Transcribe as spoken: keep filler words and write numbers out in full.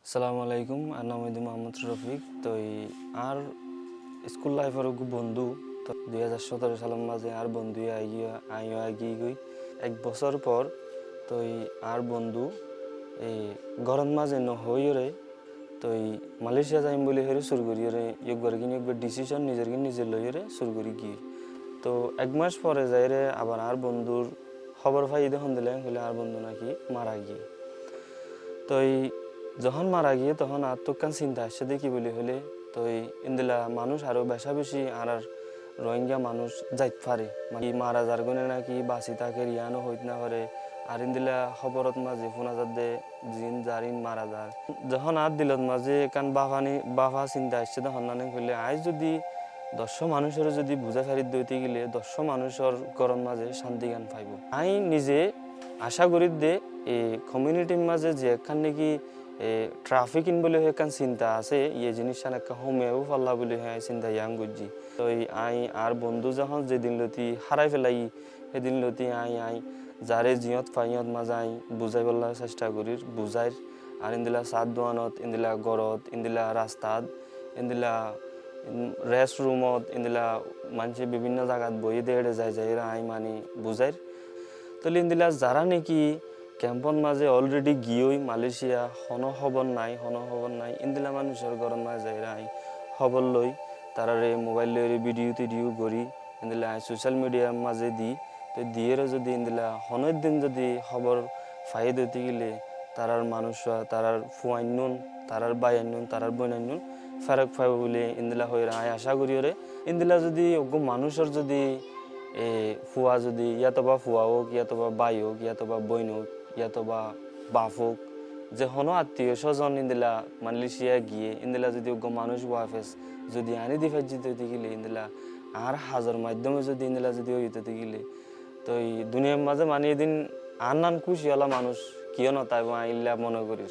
Assalamu alaikum, añár nam óilde Muhammad Rofik. Toi añár school life or uggwá bondú, toi dui házar sótoro salor mazé añár bondú aigiyói, añí yó aigiyí goi. Ek bosór por, toi añár bondú, e, górot mazé no hoiyóre, toi Malaysia zaiyum buli hoiyóre sur goríyóre, yógguar gín yógguar decision nizor gín nize loiyóre sur gorí giyói. Toi ek mac fore zaiyóre abar añár bondúr hóbor faiyí de hondilla hoilé añár bondú náki mara giyé. Toi zohón mara giyé tohón añáttu ekkán sinta aiccé de ki buli hoilé, toi endilla manúic aró beca beci añárar Rohingya manúic zait fare. Mani mara zar gúne náki basi táker yián ó hoit no fare. Ar endilla hóborot mazé fúna zadde zin zarin mara zar. Zohón añár dilot mazé ekkán báfani, báfa sinta aiccé de honnán hoilé, añí zodi doccó manúicoré zodi buzái fari de óite gile, doccó manúicor górot mazé cánti gán faibo. Añí nize acá gorí de, e, community r mazé ze ekkán náki, e, trafficking buli hoi ekkán sinta asé, iye ziníc cán ekkán homi aibó falla buli hoi añí sinta yián goijjí. Toi añí añár bondú zohón ze din lóti hárai felaiyí, hé din lóti añí, añí zaré ziyót fai yót mazé añí buzáibolla cesta gorír, buzáir. Ar endilla sár duanot, endilla górot, endilla rastat, endilla, mm, rest room ot, endilla maincé bibinno zagat boiyé de éçe zai zaiyóre añí mani buzáir. Tóile endilla zará náki camp ot mazé already giyói Malaysia, honó hóbor nái, honó hóbor nái, endilla manúicor górot mazé zaiyóre añí hóbor loi, tarare mobile loiyóre video tidiyo gorí, endilla social media r mazé di, toi diyóre zodi endilla honó ek din zodi hóbor faiyé de óite gile, tarar manúic, tarar fuainnún, tarar báiainnún, tarar bóinainnún ferot faibo buli endilla hoiyóre añí acá goríyóre. Endilla zodi uggwá manúicor zodi, e, fua zodi, yátoba fua ók, yátoba bái ók, yátoba bóin ók, yátoba baf ók, ze honó attiyo sózon endilla Malaysia giyé, endilla zodi uggwá manúic wafes zodi aní di faijjé de óite gile, endilla añár hazor maiddóme zodi endilla zodi óiye de óite gile, toi duniyair mazé mani edin añár nan kúci ola manúic kiyó no táibo, añí endilla mone gorír.